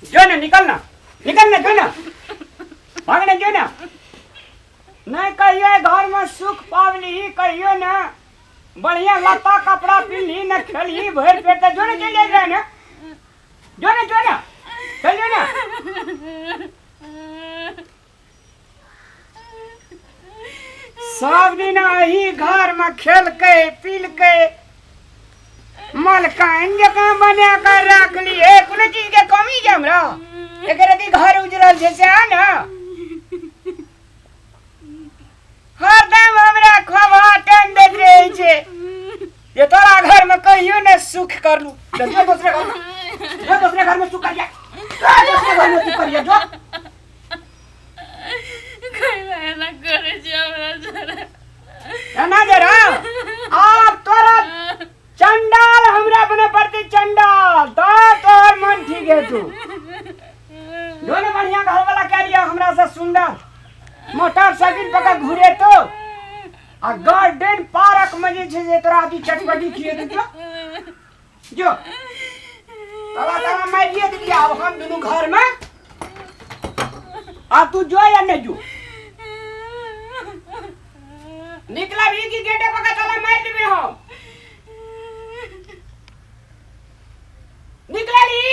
जो ने निकल ना, निकल ना, जो ना, भाग ना, जो ना। नहीं कहियो घर में सुख पावली, कहियो ना बढ़िया लत्ता कपड़ा पीली न खेलही भरि पेट, तऽ जो ने चलि जाइत रहे ने। जो ना, जो ना, चल जो ना। सब दिन एही घर में खेलकै पीलकै, मलकाइन जकाँ बना कऽ रखलियै। कोनो चीज के कमी छै हमरा? एकर अथी घर उजरल छै सएह ने। हरदम हमरा खोबा टाइम दैत रहै छै जे तोरा घर में कहियो ने सुख करलू। चल जो दूसरे घर में, जो दूसरे घर में सुख करिया, जो दूसरे घर में सुख करिया, जो। कहिला एना करै छी हमरा जरा? एना जरा आब तोरा चंडाल हमरा बने पड़तै, चंडाल, तब तोहर मन ठीक हेतौ। जो ने बढ़िया घर वाला कह लिया हमरा से सुंदर मोटरसाइकिल पकड़ घुरे तो आ गार्डन पार्क में जे छै से तोरा अथी चटपटी खिएतौ। जो जो, ताला ताला मारिए देलियै। आब हम दुनू घर में, आब तू जो या नहीं जो? निकलब ई कि गेटे पकड़ ताला मारि देबै हम? निकलली?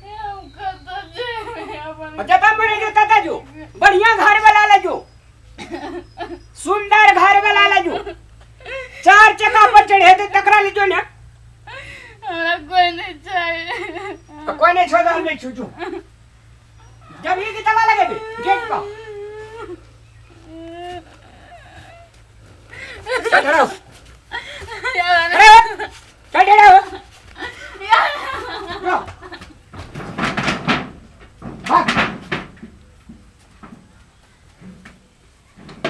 हम कतऽ जेबै अपन? जतऽ मरे जो ततऽ जो। बढ़िया घर वाला ले जो, सुंदर घर वाला ले जो, चार चक्का पर चढ़े तो तकरा ले जो ने। हमरा कोई नहीं चाहिए। तो कोई नहीं छोड़, हम नहीं छू। जब ये की ताला लगेबे गेट पर। चल खड़ा हो, खड़ा हो, चल खड़ा हो, जो। भाग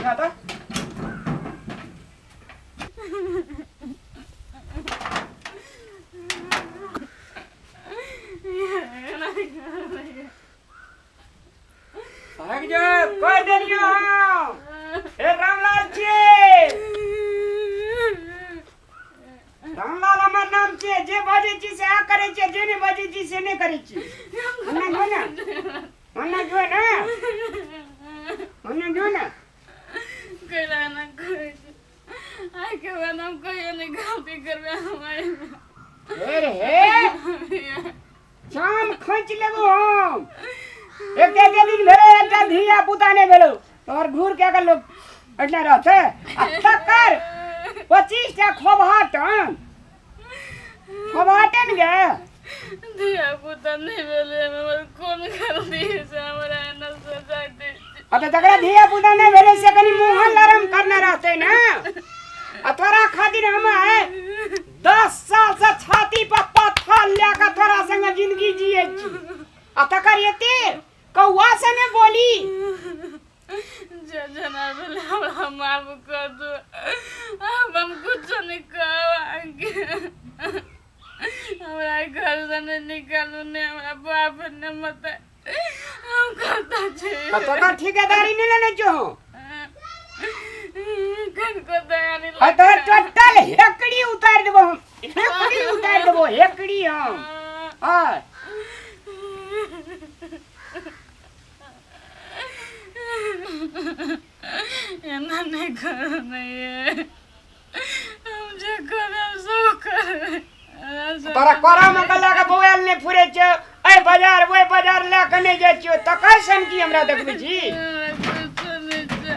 जा तो। भाग जो, कह देलियो हम। हे रामलाल छियै, रामलाल हमर नाम छियै। जे बजै छी सएह करै छियै, जे नहि बजै छी से नहि करै छी। ओन्ने जो ने, ओन्ने जो ने, ओन्ने जो ने। कहिला एना करै छी? आइके बाद हम कहियो नहि गलती करबै हमारे। हे रे हे, चाम खींच लेबो हम। एकटा जे दिन भेलै, एकटा धिया पुता नहि भेलौ तोहर, घूर के के लोग एहिठिना रहतै? आ तकर 25 टा खोबहा टन, खोबहा टन गे। धिया पुता नहि भेलै, हमर कोन गलती से हमरा एना सजा दै छै? आ तऽ जकरा धिया पुता नहि भेलै से कनि मुँह लरम करने रहतै ने। आ तोरा खातिर हम आइ 10 साल से छाती पर पत्थर लए कऽ तोरा संगे जिंदगी जियै छी, आ तकर एते कौआ से ने बोली। जे जना भेलै हमरा माफ कर दू। आब हम कुछो नहि कहब अहाँके। हमरा घर से नहि निकालू, नहि हमरा बाप नहि मत, हम कतऽ छी? तऽ तोरा ठेकेदारी नहि लेने छौ? कनको दया नहि। आ तोरा टोटल हेकड़ी उतारि देबो हम, हेकड़ी उतारि देबो, हेकड़ी हम। हाँ। एना नहि करू, नहि, हम जे करब सब करबै। तोरा कोरा में के लए कऽ बौआयल नहि फुरै छौ, एहि बाजार ओहि बाजार लए कऽ नहि जाइ छियौ, तकर सन की हमरा देखबै छी? हमरा कुछो नहि छै,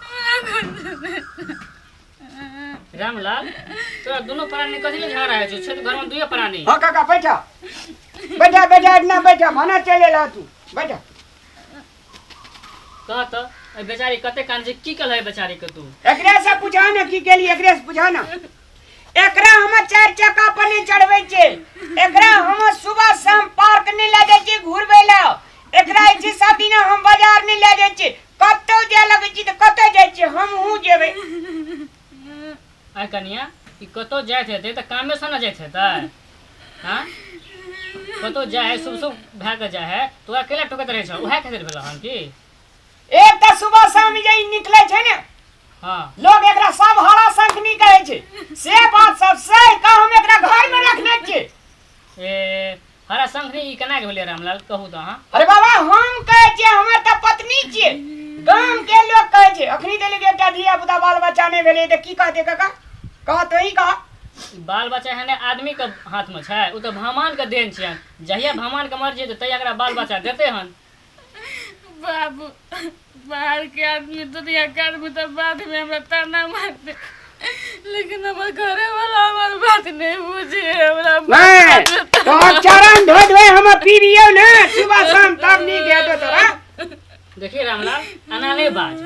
हमरा कुछो नहि छै। रामलाल, तोरा दुनू प्राणी कथी ले झगड़ा होइ छौ? छै तऽ घरमे दुइए प्राणी। हाँ काका, बैठा बैठा बैठा, इतना बैठा। भाना चलि एला तू, बैठा। कह तऽ, एहि बेचारी कते कान छै, की केलह बेचारी के तू? एकरे से पूछा ने की केली, एकरे से पूछा ने। एकरा हम चारि चक्का पर नहि चढ़बै छै, एकरा हम सुबह शाम पार्क नहि लए जाइ छी घुरबै लए, एकरा जे छै सब दिना हम बाजार नहि लए जाइ छी। कतौ जाय लगै छी तऽ कतऽ जाइ छी? हमहूँ जेबै। आइ कनिया, ई कतौ जाइत हेतै तऽ कामे से ने जाइत हेतै? हाँ, कतौ जाइ है, शुभ शुभ भए कऽ जाइ है, तऽ ओकरा केला टोकैत रहै छौ? उएह खातिर भेल हन की? एक तऽ सुबह शाम जे ई निकलै छै ने, लोग एकरा सब हरा शंखनी कहै छै, से बात सब सही कह हम एकरा घर में रखने छी। ए हरा शंखनी ई केना के भेलै रामलाल कहू तऽ अहाँ। अरे बाबा हम कहै छियै, हमर तऽ पत्नी छियै, गाम के लोक कहै छै। अखनी देली के एकटा धिया पुता बाल बच्चा नहि भेलै तऽ की कहतै काका? कह तो ही कह। बाल बच्चा एहने आदमी के हाथ में छै, ओ तऽ भगवान के देन छियन। जहिया भगवान के मर्जी हेतै तहिया एकरा बाल बच्चा देतै हन। बाबू बाहर के आदमी दुनिया के आदमी तऽ बाद में हमरा ताना मारते, लेकिन हमर घरे वाला हमर बात नहीं बुझे हमरा। नहीं तोहर चरण धो धोए हम पीबियौ ने सुबह शाम, तब नीक हेतौ तोरा। देखिए रामलाल, एना नहि बाज।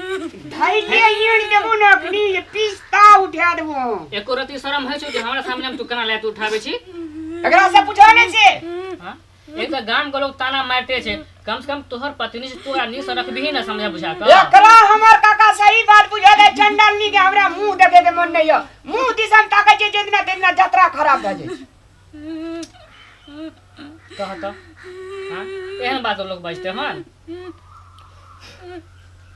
धैले ईण देबो ने अखनी जे पिस्ता उठा देबो। एको रति शरम होइ छौ जे हमरा सामने हम तू केना लात उठाबै छी? एकरा से पूछो ने से। हाँ? एक तऽ गाम के लोग ताना मारिते छै, कम से कम तोहर पत्नी से तू नीक से रखबिही ने समझा बुझा कऽ। एकरा हमर काका सही बात बुझल है। चंडालनी के हमरा मुंह देखे के मन नहीं है। मुंह दिसन ताकै छै जितना तितना जतरा खराब भए जाइ छै। कह तऽ हाँ, एहन बात लोग बजते हन?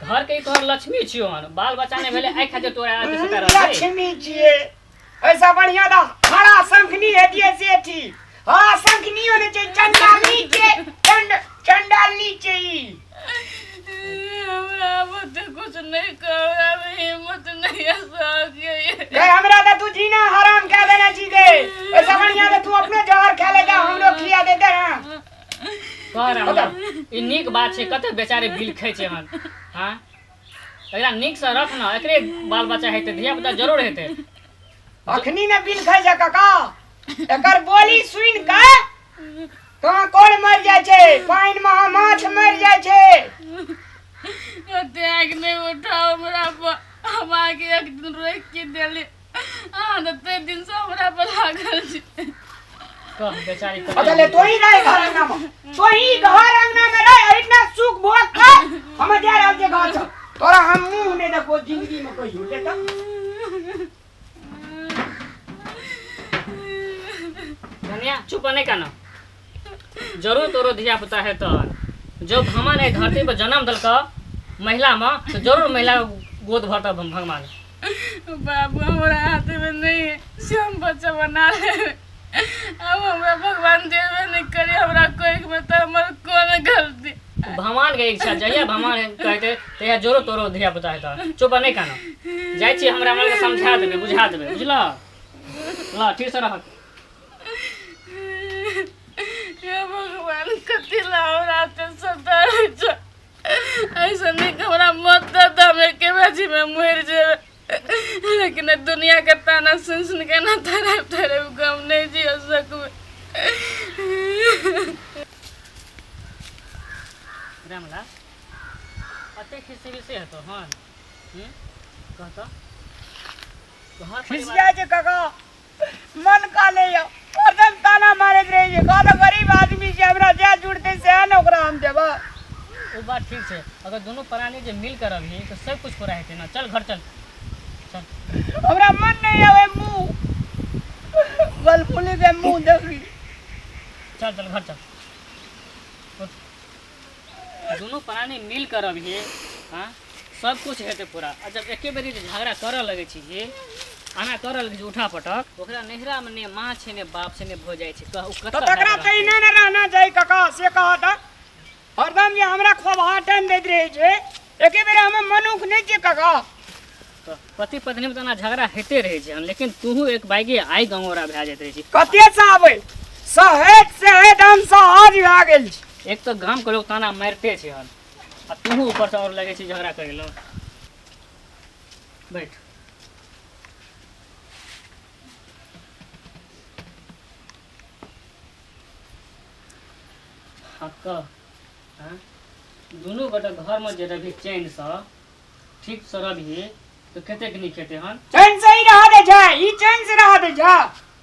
घर के ई तोहर लक्ष्मी छियो हन, बाल बच्चा नहि भेलै एहि खातिर तोरा आके सता रहल छै। लक्ष्मी छियै, ऐसा बढ़िया दा हरा शंखनी हेतियै से ठीक। हरा शंखनी होने छै, चंडालनी छै, चंड चंडालनी छै ई। हमरा अब तो कुछ नहीं कहो, हमरा में हिम्मत नहीं है सके। गे हमरा तऽ तू जीना हराम कए देने छी गे। ऐसा बढ़िया तऽ तू अपने जहर खा लेता, हमरो खिया देते हैं। कह रामलाल, ई नीक बात छै? कते बेचारे बिल खाइ छै हन। हाँ, एकरा नीक से रख न, एकरे बाल बच्चा हेतै, धिया पुता जरूर हेतै। अखनी ने बिल खाइ छै काका, एकर बोली सुनि के कांकोड़ मरि जाइ छै, पानि मे माछ मरि जाइ छै। ओते आगि नहीं उठाओ हमरा पर। हम आगे एक दिन रोकि के देली, अहाँ तऽ ताहि दिन से हमरा पर लागल छी। कह बेचारी कते। अच्छा ले, तोही रह घर अंगना में, तोही घर अंगना में रह, इतना सुख भोग कर। हम जा रहल छियै घर से, तोरा हम मुंह नहि देखबो जिंदगी में कहियो। ले तऽ धनिया चुप नहीं काना, जरूर तोरो धिया पुता है तो जब भगवान एहि धरती पर जन्म देलक महिला में तो जरूर महिला गोद भरता भगवान। बाबू हमरा हाथ में नहीं है से हम बच्चा बना ले। अब हमरा भगवान देवे नहीं करी हमरा कोई में तो हमर कोन गलती? भगवान के इच्छा, जहिया भगवान कहते तहिया जरूर तोरो धिया पुता है। तो चुप नहीं काना, जाइ छी, हमरा के समझा देबै, बुझा देबै, बुझल? ल ठीक से रह। हे भगवान, कथी ला हमरा एते सताबै छै? ऐसा नहीं कि हमरा मत दे दे, हम एके बाजी में मरि जेबै, लेकिन ए दुनिया के ताना सुन सुन के ना तड़प तड़प के हम नहीं जी सकबै। रामलाल, अते खिसे खिसे हेतौ हन? कह तऽ घर परिवार। खिसिया छै काका, मन काले यऽ, हरदम ताना मारैत रहै छै। कह तऽ गरीब आदमी छै, हमरा जएह जुड़तै सएह ने ओकरा हम देबै। ओ बात ठीक छै, अगर दुनू प्राणी जे मिल कर रहबही तऽ सब कुछ पूरा हेतै ने। चल घर चल, चल। हमरा मन नहि आबै मुँह गलफुली के मुँह देखी। चल चल घर चल। उठ। दुनू प्राणी मिल कर रहबही, हाँ, सब कुछ हेतै पूरा। आ जब एके बेरी जे झगड़ा करऽ लगै छी, आना करऽ लगै छी उठा पटक, ओकरा नैहरा मे ने माँ छै ने बाप छै ने भौजाइ छै, कह ओ तऽ कतऽ तकरा जाकऽ तऽ एना ने रहना चाही काका, से कह तऽ। हरदम जे हमरा खोभाटन दैत रहै छै, एके बेर हम मनुख नहि छियै काका? तऽ पति पत्नी मे तऽ एना झगड़ा होइते रहै छै, लेकिन तूहू एक बाइगे आइ गंगोरा भए जाइत रहै छी। कते से आबै, सहैत सहैत हम सहज भए गेल छी। एक तऽ गाम के लोग ताना मारिते छै हन, आ तूहू ऊपर से और लगै छी झगड़ा करै लए। बैठ। हाँ कह। हाँ, दुनू गोटे घरमे जे रहबही चैनसँ ठीकसँ रहबही तऽ कतेक नीक हेतै हन। चैन से ही रह दे छै, ई चैन से रह दे छै।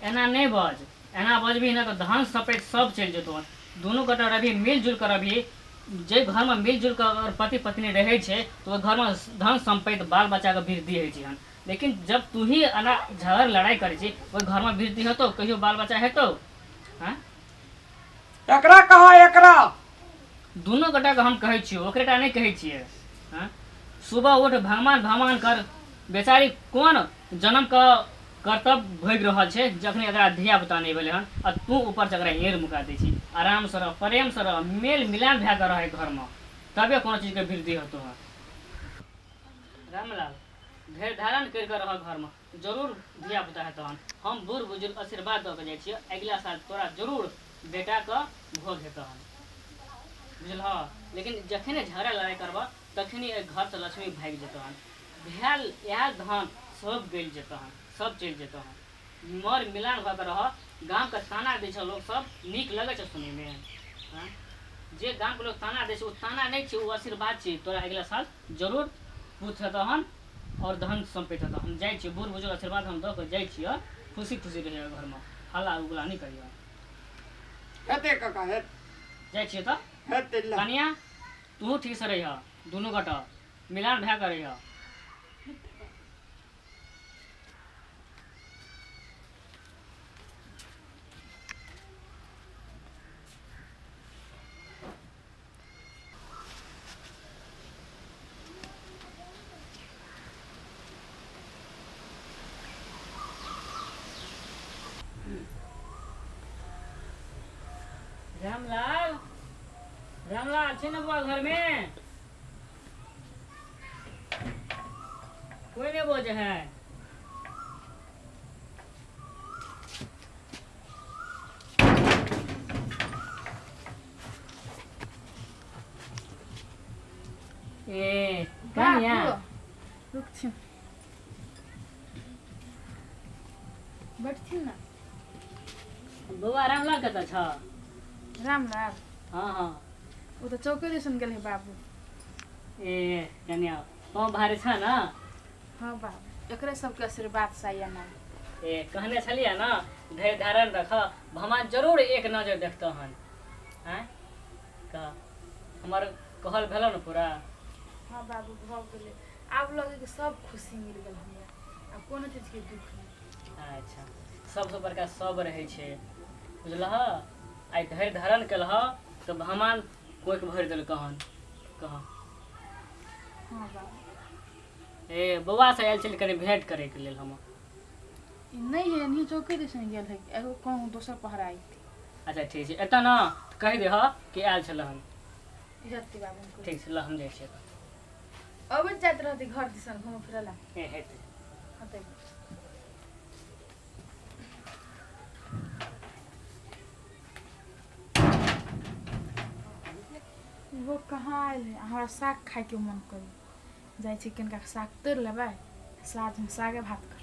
एना नहि बज, एना बजबही ने तऽ धान सपेट सब चलि जेतौ। दुनू गोटे रहबही मिलजुल कऽ रहबही। जे घरमे मिलजुल कऽ अगर पति पत्नी रहै छै तऽ ओहि घरमे धन सम्पत्ति बाल बच्चाके वृद्धि होइ छै हन। लेकिन जब तू ही एना झगड़ लड़ाइ करै छी, ओहि घरमे वृद्धि हेतौ कहियो? बाल बच्चा हेतौ? आँय, एकरा कह, एकरा दुनू गोटाके हम कहै छियौ, ओकरे टा नहि कहै छियै। आँय, सुबह उठ भगवान भगवान कर। बेचारी कोन जन्मके कर्तव्य भोगि रहल छै जखन एकरा धिया पुता नहि भेलै हन आ तू ऊपरसँ एकरा हेर मुका दै छी। आरामसँ रह, प्रेमसँ रह, मेल मिलान भए कऽ रहै घरमे, तबे कोनो चीजके वृद्धि हेतौ। हन रामलाल, धैर्य धारण करि कऽ रह घरमे, जरूर धिया पुता हेतौ। हन हम बूढ़ बुजुर्ग आशीर्वाद दऽ कऽ जाइ छियै, अगिला साल तोरा जरूर बेटाके भोग हेतौ। हन बुझलह? लेकिन जखने झगड़ा लड़ाइ करबह तखने एहि घरसँ लक्ष्मी भागि जेतौ। हन भेल आयल धन सब गलि जेतौ, हन सब चलि जेतौ। हन मर मिलान भऽ कऽ रह। गामके ताना दै छौ लोक सब, नीक लगै छौ सुनैमे? हँ, जे गामके लोक ताना दै छै ओ ताना नहि छै, ओ आशीर्वाद छै। तोरा अगिला साल जरूर पुत्र हेतौ हन आओर धन सम्पत्ति हेतौ। हम जाइ छियै, बूढ़ बुजुर्ग आशीर्वाद हम दऽ कऽ जाइ छियै। खुशी खुशी रहियै, घरमे हल्ला उगला नहि करियै। हेतै काका, हेतै। जाइ छियै तऽ। हेतै ल। कनिया, तूहू ठीकसँ रहिह, दुनू गोटा मिलान भए कऽ रहिह। रामलाल, रामलाल छै ने बुआ घरमे? कोई नहीं बोझ है? ए कनिया, रुकथिन, बैठथिन ना। बौआ, रामलाल कतऽ छ? रामलाल? हाँ हाँ। ओ तऽ चौके दिसन गेल है बाबू। ए कनिया, पाँव भारी छ ना? हाँ बाबू, एकरे सबके आशीर्वाद से आइया ना। ए कहने छलियै ना, धैर्य धारण रख, भगवान जरूर एक नजर देखतौ हन। आँय कह, हमर कहल भेलो ने पूरा? हाँ बाबू, भऽ गेलै। आब लगे कि सब खुशी मिल गेल हमरा, आब कोनो चीजके दुःख नहि। अच्छा, सबसँ बड़का सब रहै छै, बुझलह? आइ धैर्य धारण केलह तऽ भगवान कोखि भरि देलकऽ हन, कह। हाँ बाबू। ए बौआ से आयल छली कनि भेंट करैके लेल हम। ई नहि है, एनही चौके दिसन गेल है, एगो कहूँ दोसर पहरा अयतै। अच्छा ठीक छै, एतऽ ने कहि देह कि आयल छल हन। जत्ती बाबू हम ठीक छै, ल हम जाइ छियै। अबैत जाइत रहतै घर दिसन घूमऽ फिरऽ ला। ए हेतै। हेतै। वो कहाँ आयल है? हमरा साग खाइके मन करी जाइ छै, कनिका साग तोड़ि लेबै, साँझमे सागे भात करबै।